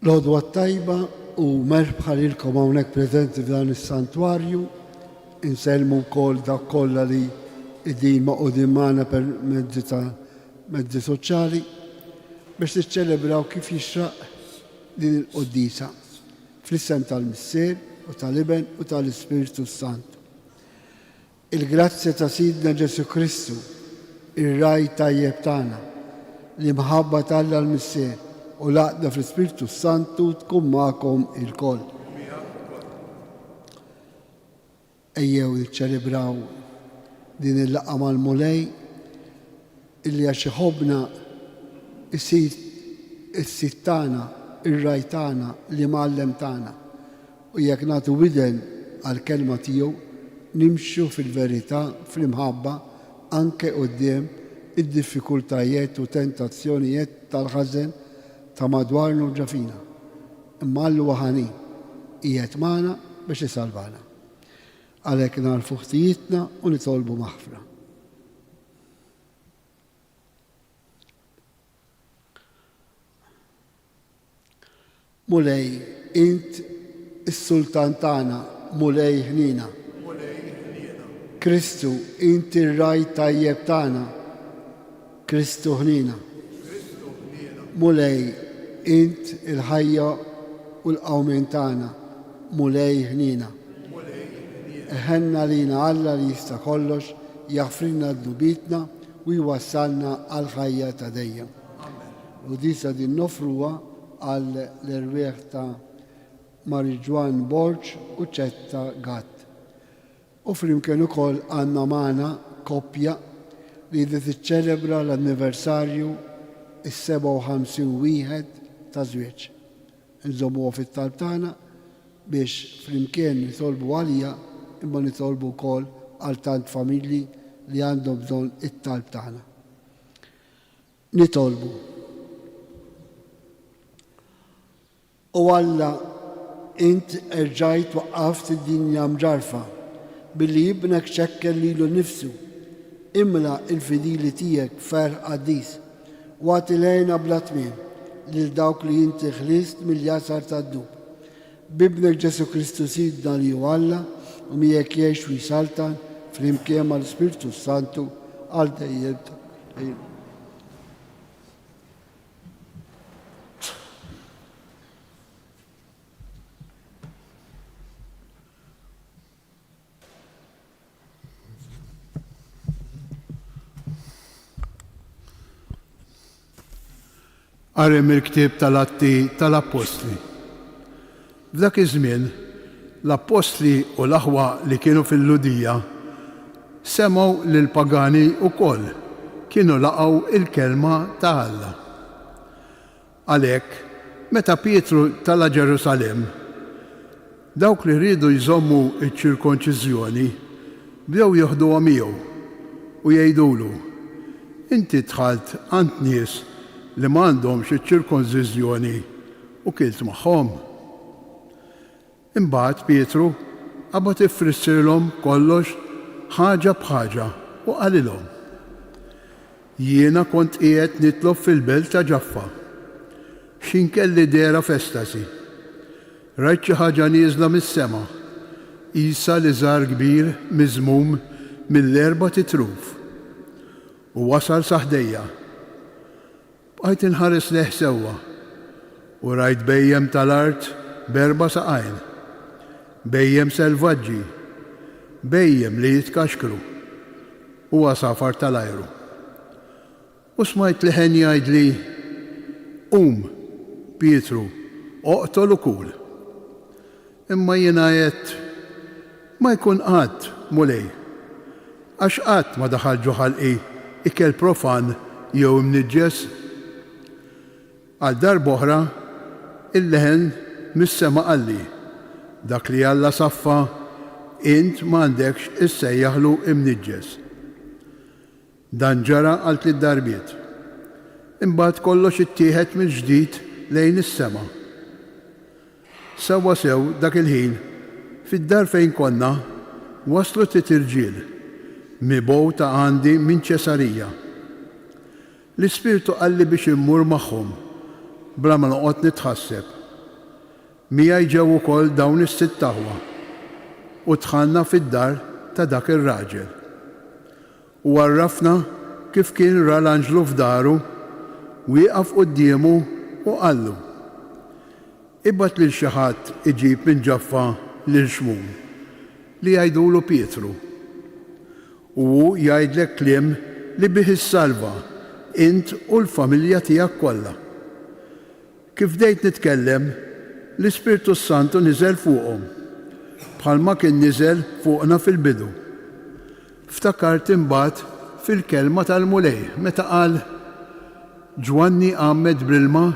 L-għodwa t-tajba u merħba lilkom hawnhekk preżenti f'dan is-santwarju. Insellmu wkoll dawk kollha li qegħdin magħqudin magħna per mezzi ta' mezzi soċjali biex niċċelebraw kif jixraq din il-quddiesa. Fl-isem tal-Missier u tal-Iben u tal-Ispirtu s-Santu. Il-grazzja ta' Sidna Ġesù Kristu, ir-Ragħaj tajjeb tagħna, l-imħabba t'Alla l-Missier u l-għaqda fl-Ispirtu s-Santu tkun magħkom ilkoll. Ejjew niċċelebraw din il-laqgħa mal-Mulej illi għax iħobbna isir is-Sid tagħna, ir-Ragħaj tagħna, l-Imgħallem tagħna. U jekk nagħtu widen għall-kelma tiegħu, nimxu fil-verità, fl-imħabba, anke quddiem id-diffikultajiet u tentazzjonijiet tal-ħażen ta' madwarna u ġa fina. Imma Alla huwa ħanin, qiegħed magħna biex isalvana. Għalhekk nagħrfu ħtijietna u nitolbu maħfra. Mulej, int is-Sultan tagħna, Mulej ħniena. Mulej ħniena. Kristu, int ir-Ragħaj tajjeb tagħna, Kristu ħniena. Kristu ħniena. Mulej, int il-ħajja u l-qawmien tagħna, Mulej ħniena. Mulej ħniena. Iħenn għalina Alla li jista' kollox, jaħfrilna dnubietna u jwassalna għall-ħajja ta' dejjem. Amen. L-quddiesa din noffruha għal l-erwieħ ta' Mariġwann Borg u Ċetta Gatt. U flimkien ukoll għandna magħna koppja li qed tiċċelebra l-anniversarju is-57 wieħed ta' żwieġ. Inżommuha fit-talb tagħna biex flimkien nitolbu għalija imma nitolbu wkoll għal tant familji li għandhom bżonn it-talb tagħna. Nitolbu. O Alla, int erġajt waqqaft id-dinja mġarrfa, billi Ibnek ċekken lilu nnifsu. Imla l-fidili tiegħek b'ferħ qaddis, u agħti l-hena bla tmiem lil dawk li inti ħlist mill-jasar tad-dnub. B'Ibnek Ġesù Kristu Sidna li hu Alla u miegħek jgħix u jsaltan flimkien mal-Ispirtu s-Santu għal dejjem ta' dejjem. Qari mill-ktieb tal-Atti tal-Appostli. F'dak iż-żmien, l-appostli u l-aħwa li kienu fil-Lhudija semgħu li l-pagani wkoll kienu laqgħu l-kelma ta' Alla. Għalhekk, meta Pietru tala' Ġerusalemm, dawk li riedu jżommu ċ-ċirkonċiżjoni bdew joħduha miegħu u jgħidulu, Inti dħalt għand nies li ma għandhomx iċ-ċirkonżiżjoni u kilt magħhom. Imbagħad Pietru qabad ifrissirlhom kollox ħaġa b'ħaġa u qalilhom, Jiena kont qiegħed nitlob fil-belt ta' Ġaffa. X'ħin kelli dehra f'estasi, rajt xi ħaġa nieżla mis-sema, qisha liżar kbir miżmum mill-erbat itruf, u wasal sa ħdejja. Bqajt inħares lejh sewwa, u rajt bhejjem tal-art b'erba' saqajn, bhejjem selvaġġi, bhejjem li jitkaxkru, u għasafar tal-ajru. U smajt leħen jgħidli, 'Qum, Pietru, oqtol u kul. Imma jiena għedt, Ma jkun qatt, Mulej, għax qatt ma daħal ġo ħalqi ikel profan jew imniġġes. Għal darb'oħra, il-leħen mis-sema qalli, Dak li Alla saffa, int ma għandekx issejjaħlu imniġġes. Dan ġara għal tliet darbiet. Imbagħad kollox ittieħed mill-ġdid lejn is-sema. Sewwasew dak il-ħin, fid-dar fejn konna, waslu tliet irġiel, mibgħuta għandi minn Ċesarija. L-Ispirtu qalli biex immur magħhom, bla ma noqgħod nitħasseb. Miegħi ġew ukoll dawn is-sitt aħwa, u dħalna fid-dar ta' dak ir-raġel. U għarrafna kif kien ra l-anġlu f'daru, wieqaf quddiemu u qallu, Ibgħat lil xi ħadd iġib minn Ġaffa lil Xmun, li jgħidulu Pietru. U hu jgħidlek kliem li bih issalva, int u l-familja tiegħek kollha. Kif bdejt nitkellem, l-Ispirtu s-Santu niżel fuqhom, bħalma kien niżel fuqna fil-bidu. Ftakart imbagħad fil-kelma tal-Mulej meta qal, Ġwanni għammed bl-ilma,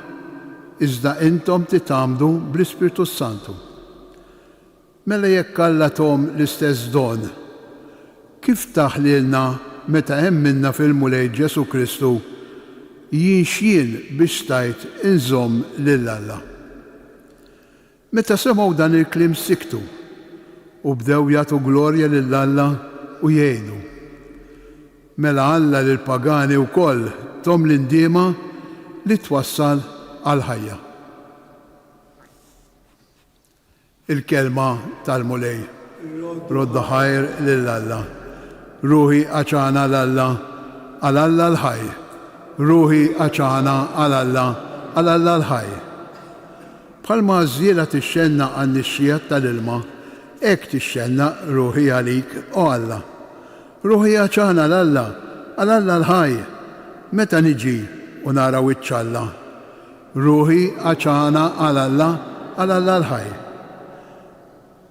iżda intom titgħammdu bl-Ispirtu s-Santu. Mela jekk Alla thom l-istess don, kif tah lilna meta emminna fil-Mulej Ġesù Kristu, jien x'jien biex stajt inżomm lil Alla? Meta semgħu dan il-kliem siktu, u bdew jagħtu glorja lil Alla u jgħidu, Mela Alla lill-pagani wkoll thom l-indiema li twassal għall-ħajja. Il-Kelma tal-Mulej. Roddu ħajr lil Alla. Ruħi għaċana 'l Alla, għal Alla l-ħaj. Ruħi għaċana għal Alla, għal Alla l-ħaj. Bħalma għażżiela tixxennaq għan-nixxiegħat tal-ilma, hekk tixxennaq ruħi għalik, o Alla. Ruħi għaċana 'l Alla, għal Alla l-ħaj. Meta niġi u nara wiċċ Alla? Ruħi għatxana għal Alla, għal Alla l-ħaj.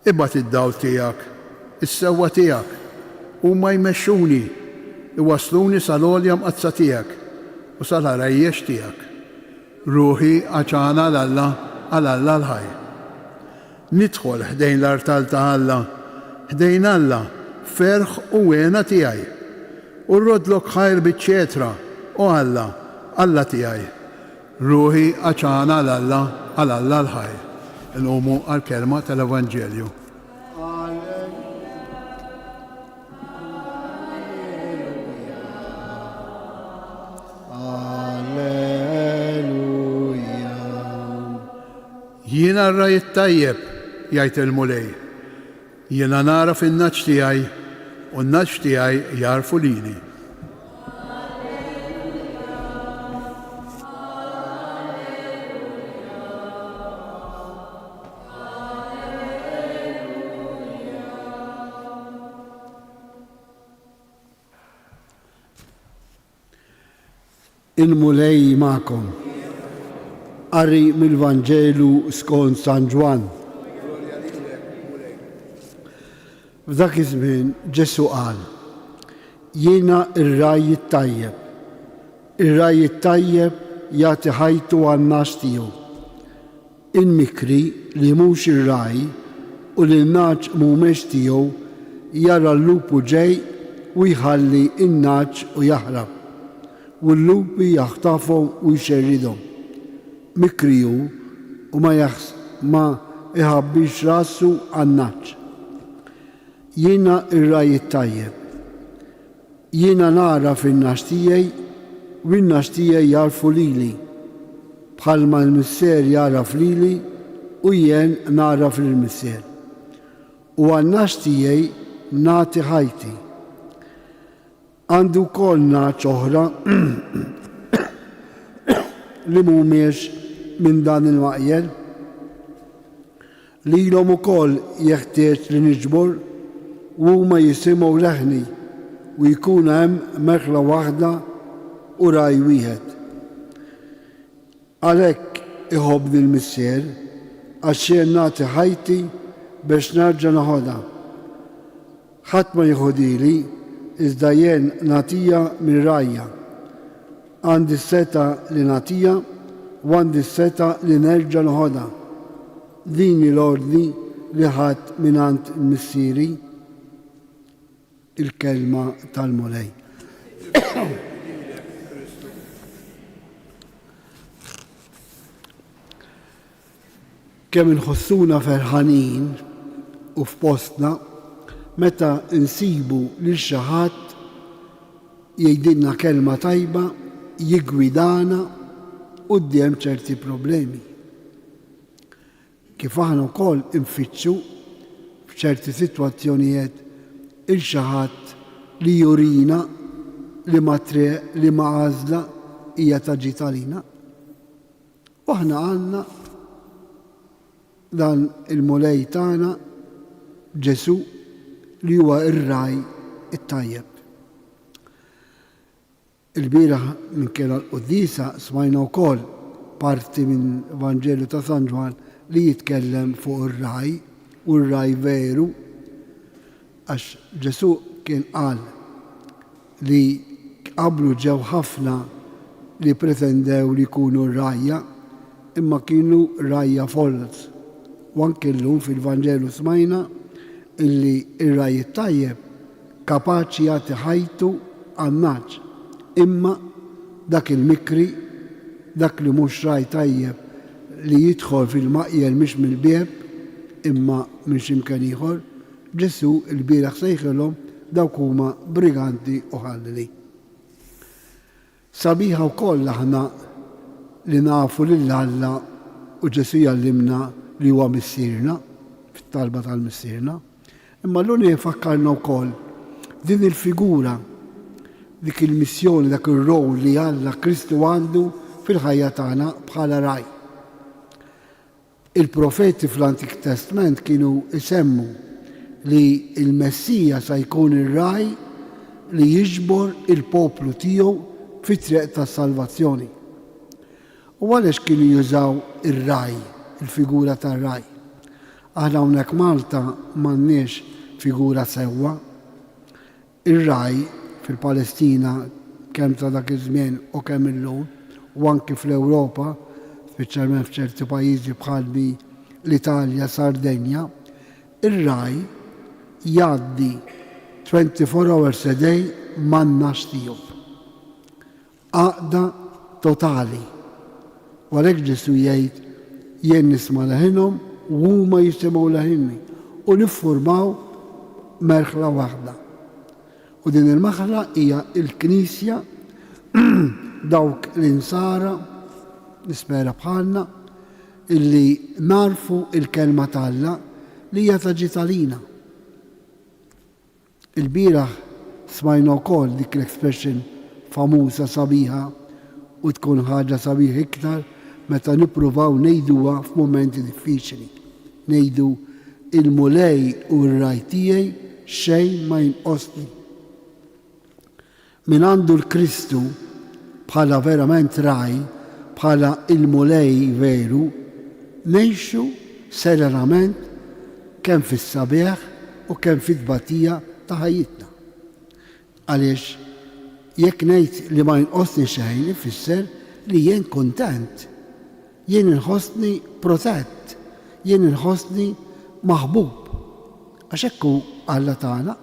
Ibgħat id-dawl tiegħek, is-sewwa tiegħek, huma jmexxuni, iwassluni sal-għolja mqaddsa tiegħek u sal-għarajjex tiegħek. Ruħi għatxana għal Alla, għal Alla l-ħaj. Nidħol ħdejn l-artal ta' Alla, ħdejn Alla, ferħ u hena tiegħi. U rroddlok ħajr biċ-ċetra, o Alla, Alla tiegħi. Ruħi għatxana għal Alla, għal Alla l-ħaj. Inqumu għall-kelma tal-Evanġelju. Jiena r-ragħaj it-tajjeb, jgħid il-Mulej. Jiena nagħraf in-nagħaġ tiegħi u n-nagħaġ tiegħi jagħrfu lili. Il-Mulej magħkom. Qari mill-Vanġelu skont San Ġwann. F'dak iż-żmien Ġesù qal, Jiena r-ragħaj it-tajjeb. Ir-ragħaj it-tajjeb jagħti ħajtu għan-nagħaġ tiegħu. Il-mikri li mhux ir-ragħaj u li n-nagħaġ mhumiex tiegħu jara l-lupu ġej u jħalli n-nagħaġ u jaħrab, u l-lupi jaħtafhom u jxerridhom. Mikri hu u ma ma jħabbix rasu għan-nagħaġ. Jiena r-ragħaj it-tajjeb. Jiena nagħraf in-nagħaġ tiegħi u n-nagħaġ tiegħi jagħrfu lili, bħalma l-Missier jagħraf lili u jien nagħraf lill-Missier. U għan-nagħaġ tiegħi nagħti ħajti. Għandi wkoll nagħaġ oħra li mhumiex minn dan il-maqjel. Lilhom ukoll jeħtieġ li niġbor, u huma jisimgħu leħni, u jkun hemm merħla waħda u ragħaj wieħed. Għalhekk iħobbni l-Missier, għax jien nagħti ħajti biex nerġa' noħodha. Ħadd ma jiħodhieli, iżda jien nagħtiha minn rajja. Għandi s-setgħa li nagħtiha u għandi s-setgħa li nerġa' noħodha. Din hi l-ordni li ħadt mingħand Missieri. Il-Kelma tal-Mulej. Kemm inħossuna ferħanin u f'postna meta nsibu lil xi ħadd jgħidilna kelma tajba, jiggwidana quddiem ċerti problemi. Kif aħna wkoll infittxu f'ċerti sitwazzjonijiet 'il xi ħadd li jurina liema triq, liema għażla hija ta' ġid għalina. U aħna għandna dan il-Mulej tagħna Ġesù li huwa r-ragħaj it-tajjeb. Ilbieraħ minkejja l-quddiesa smajna wkoll parti minn Vanġelu ta' San Ġwann li jitkellem fuq ir-ragħaj u r-ragħaj veru għax Ġesù kien qal li qablu ġew ħafna li ppretendew li jkunu r-rgħajja imma kienu rgħajja foloz. U anki llum fil-Vanġelu smajna illi r-ragħaj it-tajjeb kapaċi jagħti ħajtu għan-nagħaġ, imma dak il-mikri, dak li mhux ragħaj tajjeb li jidħol fil-maqjel mhix mill-bieb imma minn xi mkien ieħor, Ġesù lbieraħ sejħilhom dawk huma briganti u ħallelin. Sabiħa wkoll aħna li nafu lil Alla u Ġesù jgħallimna li huwa Missierna, fit-talba tal-Missierna. Imma l-Luni jfakkarna wkoll din il-figura, dik il-missjoni, dak ir-role li Alla Kristu għandu fil-ħajja tagħna bħala ragħaj. Il-profeti fl-Antik Testment kienu jsemmu li l-Messija sa jkun ir-ragħaj li jiġbor il-poplu tiegħu fit-triq tas-salvazzjoni. U għaliex kienu jużaw ir-ragħaj, il-figura tar-ragħaj? Aħna hawnhekk Malta m'għandniex figura sewwa. Ir-ragħaj fil-Palestina kemm ta' dak iż-żmien u kemm illum, u anki fl-Ewropa, speċjalment f'ċerti pajjiżi bħal l-Italja, Sardenja, ir-ragħaj jgħaddi 24 hours a day man-nagħaġ tiegħu. Għaqda totali. U għalhekk Ġesù jgħid, Jien nisma' leħinhom u huma jisimgħu leħinni, u niffurmaw merħla waħda. U din il-merħla hija l-Knisja, dawk l-insara, nispera bħalna, illi nagħrfu l-Kelma ta' Alla li hija ta' ġid għalina. Ilbieraħ smajna wkoll dik l-expression famuża sabiħa u tkun ħaġa sabiħa iktar meta nippruvaw ngħiduha f'mumenti diffiċli. Ngħidu, Il-Mulej hu r-ragħaj tiegħi, xejn ma jinqosni. Min għandu l-Kristu bħala verament ragħaj, bħala il-Mulej veru, ngħixu serenament kemm fis-sabiħ u kemm fit-tbatija ta' ħajjitna. Għaliex jekk ngħid li ma jinqosni xejn ifisser li jien kuntent, jien inħossni protett, jien inħossni maħbub. Għax hekk hu Alla tagħna.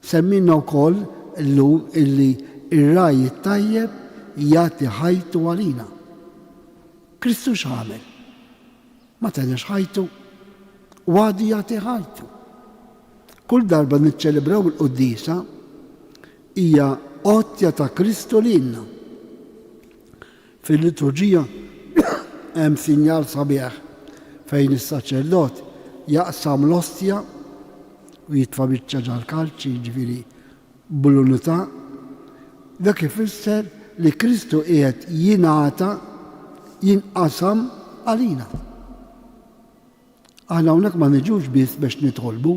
Semmilna wkoll illum illi r-ragħaj it-tajjeb jagħti ħajtu għalina. Kristu x'għamel? Ma tenex ħajtu u għadu jagħti ħajtu. Kull darba niċċelebraw il-quddiesa hija għotja ta' Kristu lilna. Fil-liturġija hemm sinjal sabiħ fejn is-saċerdot jaqsam l-ostja u jitfa' biċċa ġall-kalċi, jiġifieri bl-unità. Dak ifisser li Kristu qiegħed jingħata, jinqasam għalina. Aħna hawnhekk ma niġux biss biex nitolbu,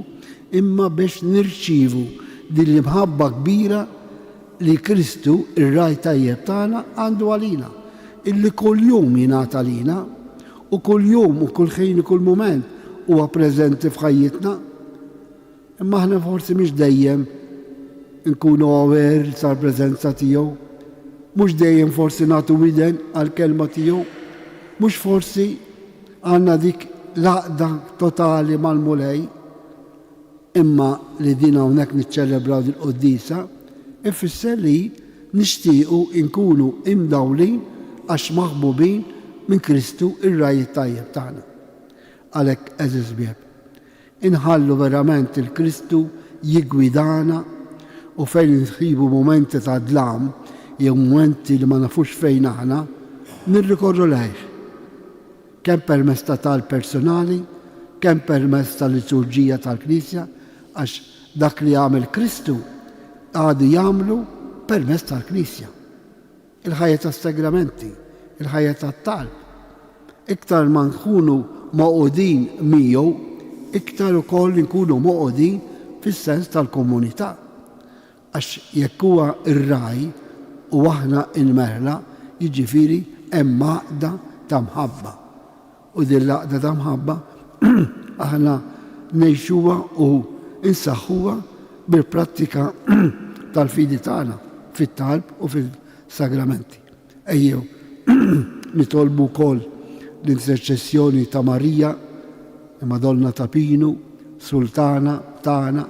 imma biex nirċievu din l-imħabba kbira li Kristu, ir-Ragħaj tajjeb tagħna, għandu għalina, illi kuljum jingħata lilna, u kuljum u kull ħin u kull mument huwa preżenti f'ħajjitna. Imma aħna forsi mhux dejjem inkunu aware tal-preżenza tiegħu, mhux dejjem forsi nagħtu widen għall-kelma tiegħu, mhux forsi għandna dik l-għaqda totali mal-Mulej. Imma li din hawnhekk niċċelebraw dil-quddiesa ifisser li nixtiequ nkunu imdawlin għax maħbubin minn Kristu r-Ragħaj it-tajjeb tagħna. Għalhekk għeżież ħbieb, Inħallu verament lil Kristu jiggwidana u fejn insibu mumenti ta' dlam jew mumenti li ma nafux fejn aħna, nirrikorru lejh. kemm permezz ta' talb personali, kemm permezz tal-liturġija tal-Knisja, għax dak li għamel Kristu għadu jagħmlu permezz tal-Knisja. Il-ħajja tas-sagramenti, il-ħajja tat-talb. Iktar ma nkunu magħqudin miegħu, iktar ukoll inkunu magħqudin fis-sens tal-komunità. Għax jekk huwa r-ragħaj u aħna l-merħla, jiġifieri hemm għaqda ta' mħabba. U din l-għaqda ta' mħabba aħna ngħixuha u nsaħħuha bil-prattika tal-fidi tagħna fit-talb u fis-sagramenti. Ejjew nitolbu wkoll l-interċessjoni ta' Marija, il-Madonna ta' Pinu, Sultana tagħna,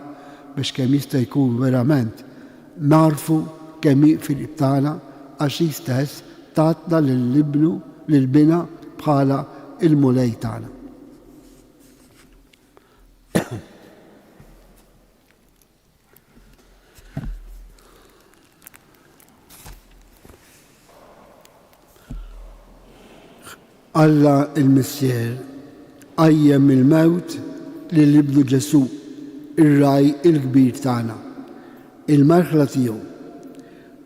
biex kemm jista' jkun verament nagħrfu kemm hi fil-qrib tagħna għax hi stess tatna lil Ibnu, lil Binha bħala l-Mulej tagħna. Alla il-Missier qajjem mill-mewt lil Ibnu Ġesù, ir-Ragħaj il-Kbir tagħna, il-merħla tiegħu.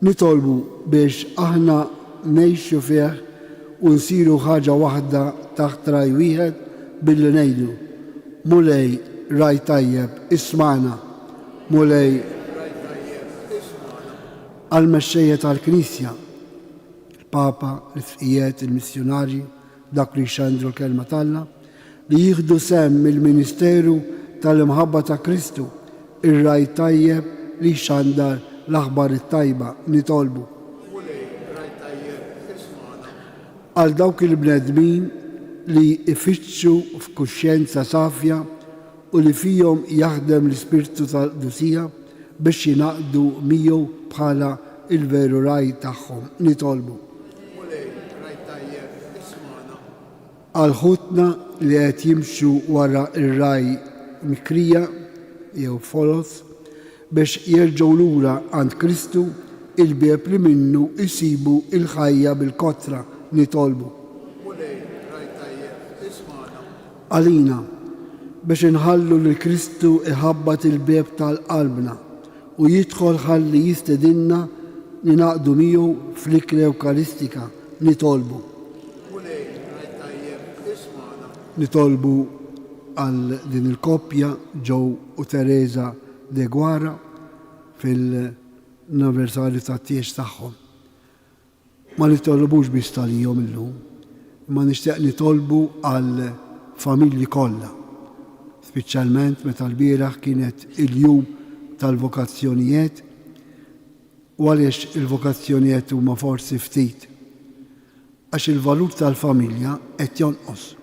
Nitolbu biex aħna ngħixu fih u nsiru ħaġa waħda taħt ragħaj wieħed billi ngħidu, Mulej, ragħaj tajjeb, ismagħna! Mulej, Ragħaj tajjeb, ismagħna! Għall-mexxejja tal-Knisja, il-Papa, l-Isqfijiet, il-missjunarji, dawk li jxandru l-Kelma t'Alla, li jieħdu sehem mill-ministeru tal-imħabba ta' Kristu, ir-ragħaj tajjeb li jxandar l-aħbar it-tajba, nitolbu. Mulej, ragħaj tajjeb, ismagħna. Għal dawk il-bnedmin li jfittxu f'kuxjenza safja u li fihom jaħdem l-Ispirtu tal-qdusija biex jingħaqdu miegħu bħala l-veru ragħaj tagħhom, nitolbu. Mulej, ragħaj tajjeb, ismagħna. Għal ħutna li qed jimxu wara r-ragħaj mikrija jew foloz, biex jerġgħu lura għand Kristu, il-bieb li minnu jsibu l-ħajja bil-kotra, nitolbu. Mulej, ragħaj tajjeb, ismagħna. Għalina, biex inħallu lil Kristu jħabbat il-bieb tal-qalbna u jidħol ħalli jistedinna ningħaqdu miegħu fl-ikla Ewkaristika, nitolbu. Mulej, ragħaj tajjeb, ismagħna. Nitolbu għal din il-koppja, Joe u Teresa Deguara, fil-anniversarju tat-tieġ tagħhom. Ma nitolbux biss għalihom illum, imma nixtieq nitolbu għall-familji kollha, speċjalment meta lbieraħ kienet il-jum tal-vokazzjonijiet u għaliex il-vokazzjonijiet huma forsi ftit? Għax il-valur tal-familja qed jonqos.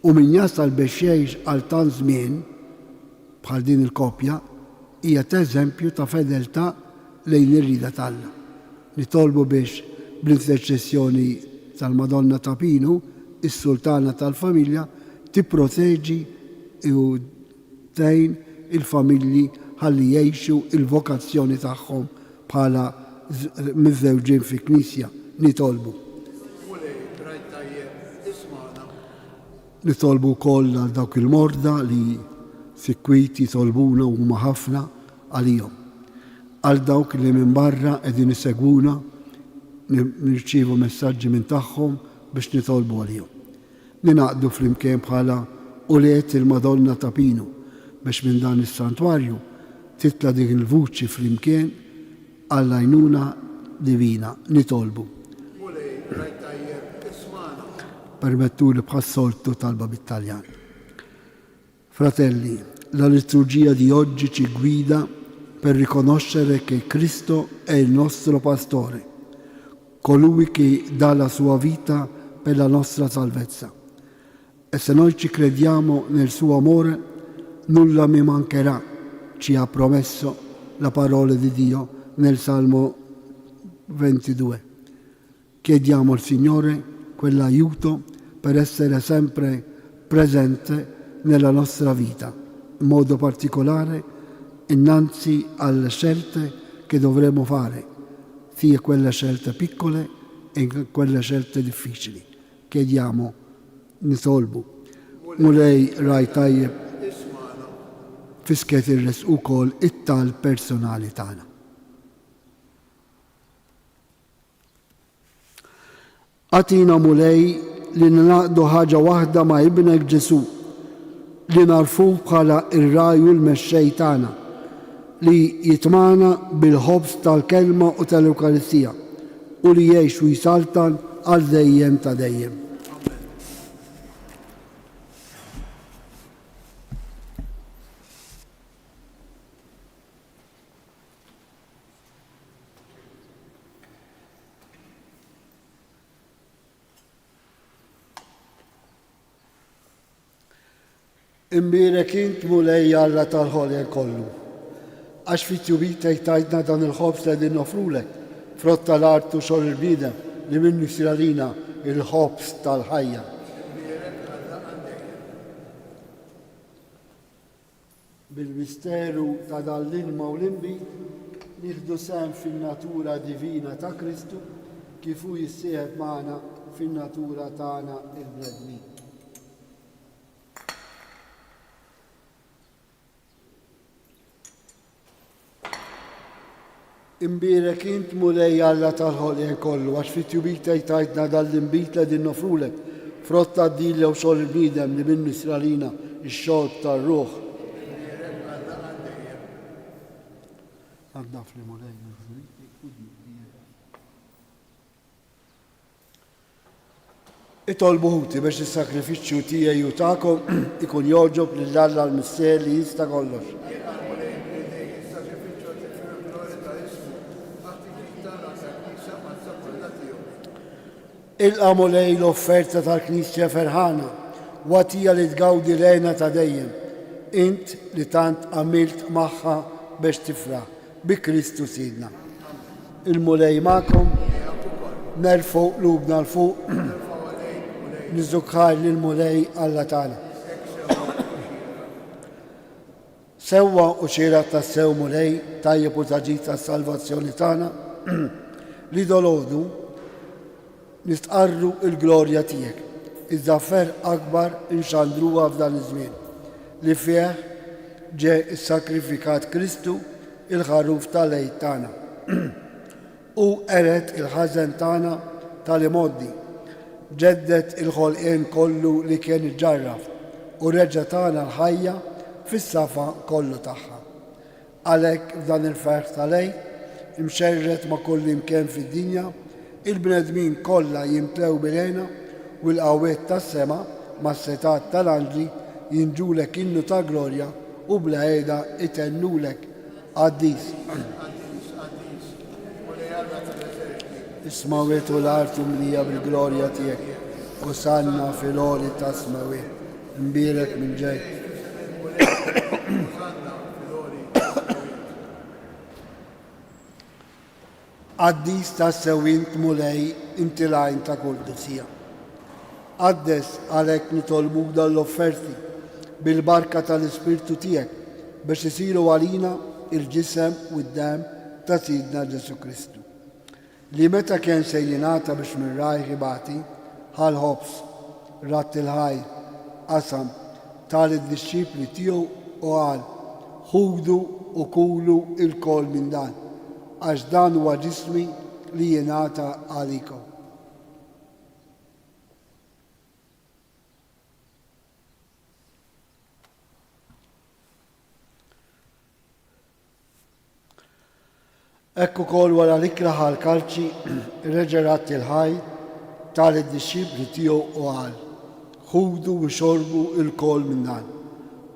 U min jasal biex jgħix għal tant żmien, bħal din il-koppja, hija t'eżempju ta' fedeltà lejn ir-rieda t'Alla. Nitolbu biex bl-interċessjoni tal-Madonna ta' Pinu, is-Sultana tal-Familja, tipproteġi u tgħin il-familji ħalli jgħixu l-vokazzjoni tagħhom bħala miżżewġin fi Knisja. Nitolbu. Mulej, ragħaj tajjeb, ismagħna. Nitolbu wkoll għal dawk il-morda li sikwit jitolbuna u huma ħafna għalihom. Għal dawk li minn barra qegħdin isegwuna, nirċievu messaġġi minn tagħhom biex nitolbu għalihom. Ningħaqdu flimkien bħala ulied il-Madonna ta' Pinu biex minn dan is-santwarju titla' din il-vuċi flimkien għall-għajnuna divina. Nitolbu. Mulej, ragħaj tajjeb, ismagħna. Permettuli bħas-soltu talba bit-Taljan. Fratelli, la liturgia di oggi ci guida per riconoscere che Cristo è il nostro pastore, colui che dà la sua vita per la nostra salvezza. E se noi ci crediamo nel suo amore, nulla mi mancherà, ci ha promesso la parola di Dio nel Salmo 22. Chiediamo al Signore quell'aiuto per essere sempre presente nella nostra vita, in modo particolare innanzi alle scelte che dovremo fare, sia quelle scelte piccole e quelle scelte difficili. Chiediamo. Nitolbu. Mulej ragħaj tajjeb, fis-skiet irressqu wkoll it-talb personali tagħna. Agħtina Mulej li ningħaqdu ħaġa waħda ma' Ibnek Ġesù, li nagħrfuh bħala r-Ragħaj u l-Mexxej tagħna, li jitmagħna bil-ħobż tal-Kelma u tal-Ewkaristija, u li jgħix u jsaltan għal dejjem ta' dejjem. Imbierek int Mulej Alla tal-ħolqien kollu, għax fi tjubitek tajtna dan il-ħobż li qegħdin noffrulek, frott tal-art u xogħol il-bniedem li minnu jsir għalina l-ħobż tal-ħajja. Imbierek Alla għal dejjem. Bil-misteru ta' dan l-ilma u l-inbid, nieħdu sehem fin-natura divina ta' Kristu kif hu jissieħeb magħna fin-natura tagħna l-bnedmin. Imbierek int, Mulej Alla tal-ħolqien kollu, għax fi tjubitek tajtna dan l-inbid li qegħdin noffrulek, frott tad-dil jew xogħol il-bniedem li minnu jsir għalina x-xorb tar-ruħ. Imbierek Alla għal dejjem. Naddafni, Mulej, minn ħżuniti u dnubieti. Itolbu ħuti biex is-sagrifiċċju tiegħi u tagħkom ikun jogħġob lil Alla l-Missier li jista' kollox. Jilqa' l-Mulej b'idejh is-sagrifiċċju għat-tifħir u l-glorja ta' ismu, għat-tiġdid tagħna tal-Knisja mqaddsa kollha tiegħu. Ilqa' Mulej l-offerta tal-Knisja ferħana u agħtiha li tgawdi l-hena ta' dejjem, int li tant għamilt magħha biex tifraħ. Bi Kristu Sidna. Il-Mulej magħkom. Nerfgħu qlubna 'l fuq. Niżżuk ħajr lill-Mulej Alla tagħna. Sewwa u xieraq tassew Mulej, tajjeb u ta' ġid għas-salvazzjoni tagħna, li dolgħodu Nistqarru l-glorja tiegħek, iżda ferħ akbar inxandruha f'dan iż-żmien, li fih ġie ssakrifikat Kristu, il-Ħaruf tal-Għid tagħna. Hu qered il-ħażen tagħna tal-imgħoddi, ġedded il-ħolqien kollu li kien iġġarraf, u reġa' tana l-ħajja fis-safa kollu tagħha. Għalhekk f'dan il-ferħ tal-Għid, imxerred ma' kullimkien fid-dinja, il-bnedmin kollha jimtlew bil-hena u l-qawwiet tas-sema mas-setgħat tal-anġli jinġulek innu ta' glorja u bla heda jtennulek, Qaddis. Qaddis, qaddis, Mulej Alla tal-eżerċti. Is-smewwiet u l-art mimlija bil-glorja tiegħek. Osanna fil-għoli tas-smewwiet. Imbierek min ġej. Qaddis tassew int Mulej, inti l-għajn ta' kull qdusija. Qaddes għalhekk nitolbuk dan l-offerti bil-barka tal-Ispirtu tiegħek biex isiru għalina il-ġisem u d-demm ta' Sidna Ġesù Kristu. Li meta kien se jingħata biex minn rajh ibati, ħa l-ħobż, radd il-ħajr, qasam, ta lid-dixxipli tiegħu u qal, Ħudu u kulu lkoll minn dan, għax dan huwa ġismi li jingħata għalikom. Hekk ukoll wara l-ikla ħa l-kalċi, reġa' radd il-ħajr, ta lid-dixxipli tiegħu u qal, Ħudu u xorbu lkoll minn dan,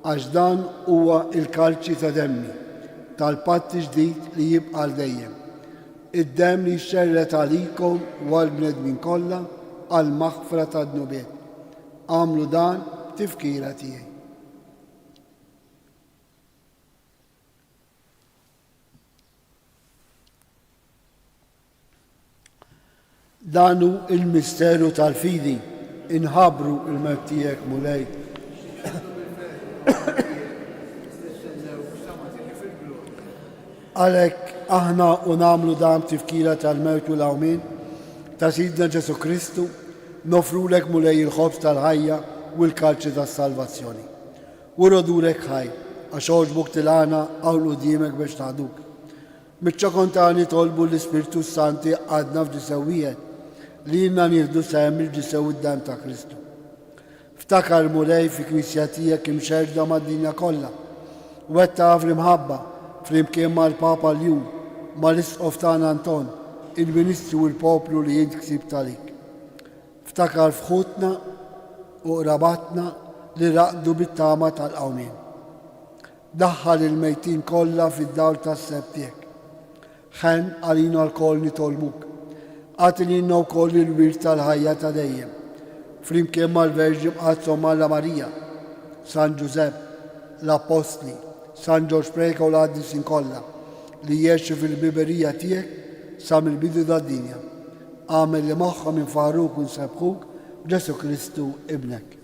għax dan huwa l-kalċi ta' demmi, tal-patt ġdid li jibqa' għal dejjem, id-demm li jxerred għalikom u għall-bnedmin kollha għall-maħfra tad-dnubiet. Agħmlu dan b'tifkira tiegħi. Dan hu l-misteru tal-fidi, inħabbru l-mewt tiegħek, Mulej. Għalhekk aħna u nagħmlu dan b'tifkira tal-mewt u l-qawmien ta' Sidna Ġesù Kristu, Noffrulek, Mulej, il-ħobż tal-ħajja u l-kalċi tas-salvazzjoni. U rrodulek ħaj, għax għoġbok tilgħana hawn quddiemek biex naqduk. Miċ-ċokon tagħna nitolbu l-Ispirtu s-Santu jgħaqqadna f'ġisem wieħed, li ilna nieħdu sehem mill-ġisem u d-demm ta' Kristu. Ftakar, Mulej, fi-Knisja tiegħek imxerrda mad-dinja kollha. Wettaqha fl-imħabba, flimkien mal-Papa Ljun, mal-Isqof tagħna Anton, il-ministri u l-poplu li int ksibt għalik. Ftakar f'ħutna u qrabatna li raqdu bit-tama tal-qawmien. Daħħal il-mejtin kollha fid-dawl tas-sebħ tiegħek. Ħenn għalina lkoll nitolbuk. Agħti lilna wkoll il-wirt tal-ħajja ta' dejjem. Flimkien mal-Verġni Mqaddsa Omm Alla Marija, San Ġużepp, l-Appostli, San Ġorġ Preca u l-qaddisin kollha li għexu fil-ħbiberija tiegħek sa mill-bidu tad-dinja. Agħmel li magħhom infaħħruk u nsebbħuk b'Ġesù Kristu Ibnek.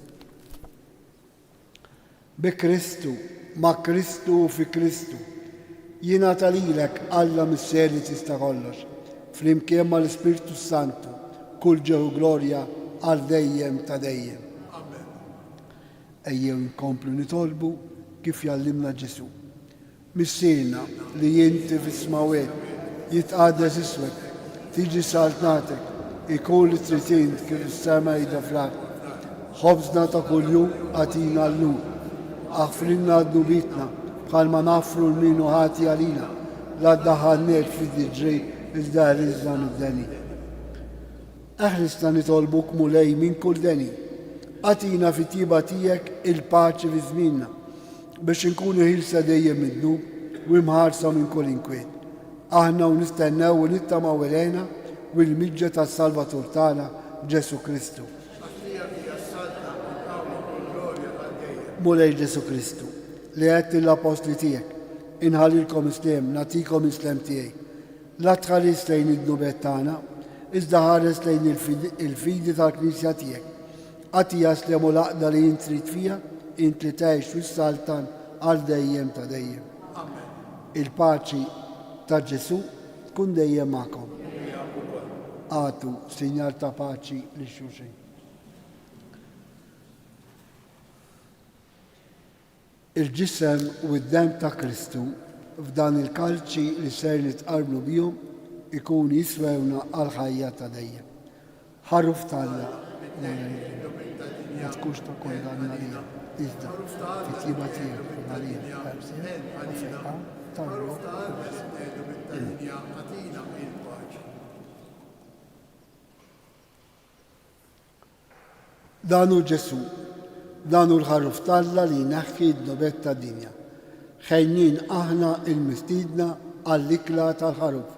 Bi Kristu, ma' Kristu u fi Kristu, jingħata lilek, Alla Missier li tista' kollox, flimkien mal-Ispirtu s-Santu, kull ġieħ u glorja għal dejjem ta' dejjem. Amen. Ejjew inkomplu nitolbu kif jgħallimna Ġesù. Missierna li inti fis-smawwiet, jitqaddes ismek, tiġi saltnatek, ikun li trid int kif fis-sema jidha fl-art. Ħobżna ta' kuljum agħtina llum. Aħfrilna dnubietna bħalma naħfru 'l min hu ħati għalina. La ddaħħalniex fid-diġrib iżda eħlisna mid-deni. Eħlisna nitolbuk Mulej minn kull deni. Agħtina fit-tjieba tiegħek il-paċi fi żmienna. Biex inkunu ħielsa dejjem mid-dnub u imħarsa minn kull inkwiet. Aħna u nistennew u nittamaw il-hena u l-miġja tas-Salvatur tagħna, Ġesù Kristu. Għax tiegħek hija s-saltna u l-qawwa u l-glorja għal dejjem. Mulej Ġesù Kristu, li għedt lill-appostli tiegħek, Inħallilkom is-sliem, nagħtikom is-sliem tiegħi. La tħares lejn id-dnubiet tagħna, iżda ħares lejn il-fidi tal-Knisja tiegħek. Agħtiha s-sliem u l-għaqda li int trid fiha, int li tgħix u ssaltan għal dejjem ta' dejjem. Amen. Il-paċi ta' Ġesù tkun dejjem magħkom. U miegħek ukoll. Agħtu sinjal ta' paċi lil xulxin. Il-Ġisem u d-Demm ta' Kristu f'dan il-kalċi li ser nitqarbnu bihom ikunu jiswewna għall-ħajja ta' dejjem. Ħaruf t'Alla ma tkunx ta' kundanna għalina, iżda fit-tjieba tiegħek kun għalina ħelsien u fejqan tar-ruħ u l-ġisem. Dan hu Ġesù. Dan hu l-Ħaruf t'Alla li jneħħi d-dnubiet tad-dinja. Ħejnin aħna l-mistiedna għall-ikla tal-Ħaruf.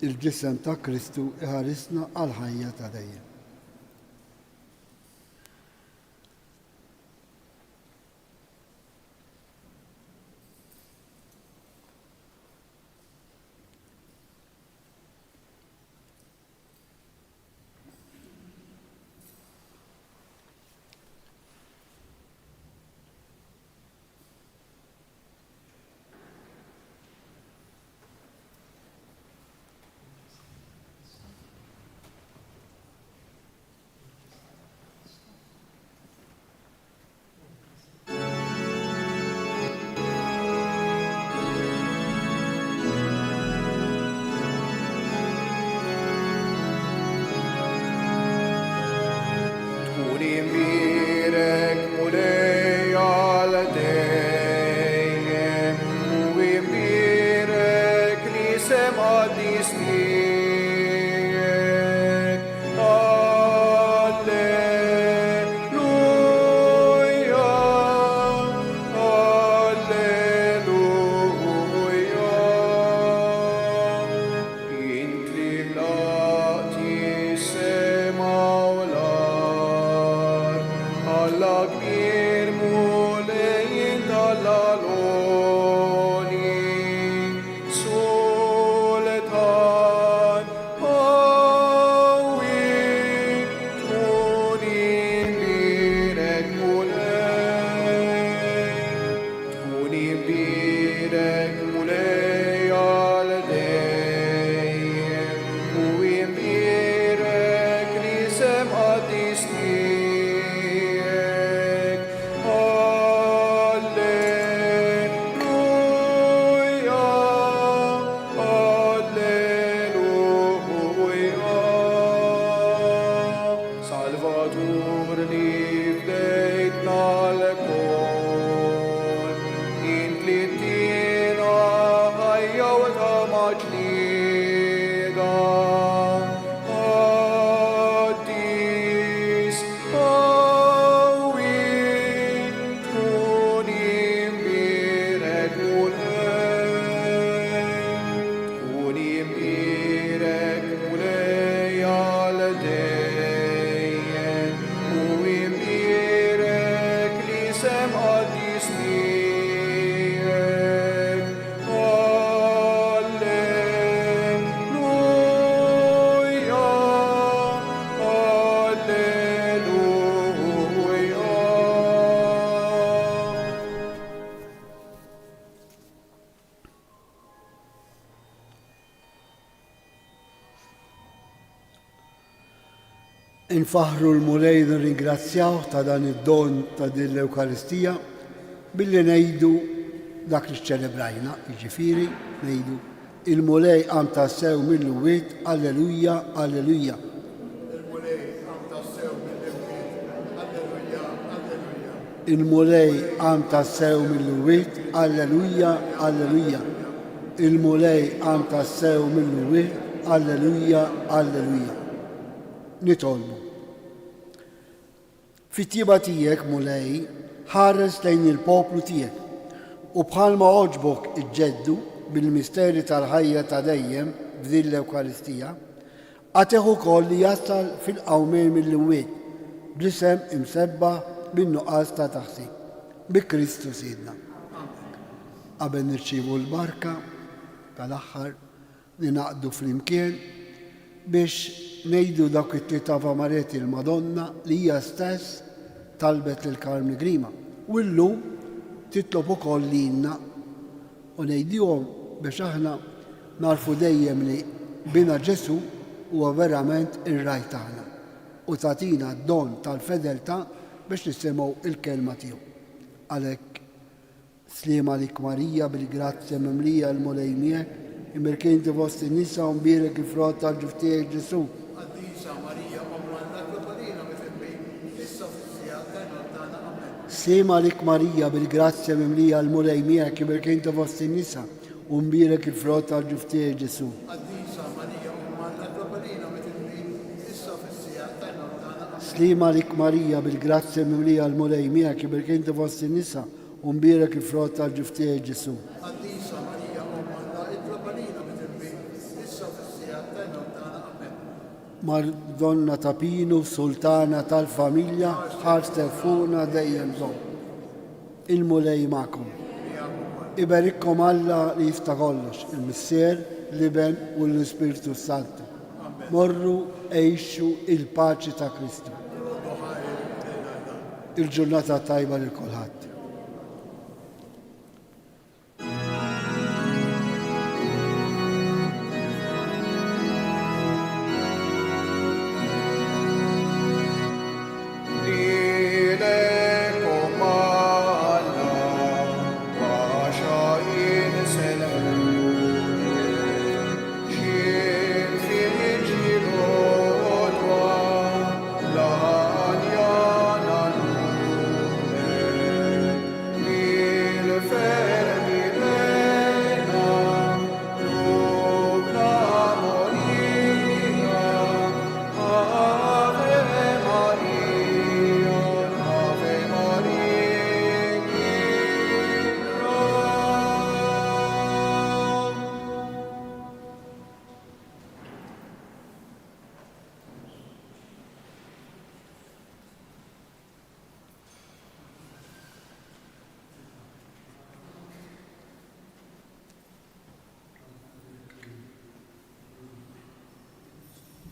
Il-ġisem ta' Kristu iħarisna għall-ħajja ta' dejjem. qaddis tiegħek. Alleluja, Alleluja. Salvatur li fdejtna lkoll, int li ttina ħajja u tama ġdida. Qaddis, qawwi, tkun imbierek Mulej, tkun imbierek Mulej għal dejjem, u imbierek l-isem qaddis tiegħek. Alleluja, Alleluja. Infaħħru l-Mulej nirringrazzjawh ta' dan id-don ta' din l-Ewkaristija billi ngħidu dak li ċċelebrajna, jiġifieri ngħidu, Il-Mulej qam tassew mill-imwiet, Alleluja, Alleluja. Il-Mulej qam tassew mill-imwiet, Alleluja, Alleluja. Il-Mulej qam tassew mill-imwiet, Alleluja, Alleluja. Il-Mulej qam tassew mill-imwiet, Alleluja, Alleluja. Nitolbu. Fit-tjieba tiegħek, Mulej, ħares lejn il-poplu tiegħek, u bħalma għoġbok iġġeddu bil-misteri tal-ħajja ta' dejjem f'din l-Ewkaristija, agħtih ukoll li jasal fil-qawmien mill-imwiet bl-isem imsebbaħ bin-nuqqas ta' taħsib. Bi Kristu Sidna. Qabel nirċievu l-barka tal-aħħar, Ningħaqdu flimkien biex ngħidu dawk it-tliet Ave Marieti l-Madonna li hija stess talbet lil Karmni Grima u llum titlob ukoll lilna u ngħiduhom biex aħna nagħrfu dejjem li Binha Ġesù huwa verament ir-Ragħaj tagħna u tagħtina d-don tal-fedeltà biex nisimgħu l-kelma tiegħu. Għalhekk Sliem għalik Marija, bil-grazzja mimlija l-Mulej miegħek, imbierka inti fost in-nisa u mbierek il-frott tal-ġuf tiegħek Ġesù. Qaddisa Marija Omm Alla itlob għalina midinbin, issa u fis-siegħa tal-mewt tagħna. Amen. Sliem għalik Marija, bil-grazzja mimlija l-Mulej miegħek, imbierka inti fost in-nisa u mbierek il-frott tal-ġuf tiegħek Ġesù. Qaddisa Marija Omm Alla itlob għalina midinbin, issa u fis-siegħa tal-mewt tagħna. Amen. Sliem għalik Marija, bil-grazzja mimlija l-Mulej miegħek, imbierka inti fost in-nisa U mbierek il-frott tal-ġuf tiegħek Ġesù. Qaddisa Marija Omm Alla itlob għalina midinbin, issa u fis-siegħa tal-mewt tagħna. Amen. Madonna ta' Pinu, Sultana tal-familja, ħarstek fuqna dejjem żomm. Il-Mulej magħkom. Iberikkom Alla li jista' kollox, il-Missier, l-Iben u l-Ispirtu s-Santu. Morru għixu il-paċi ta' Kristu. Il-ġurnata tajba lil kulħadd.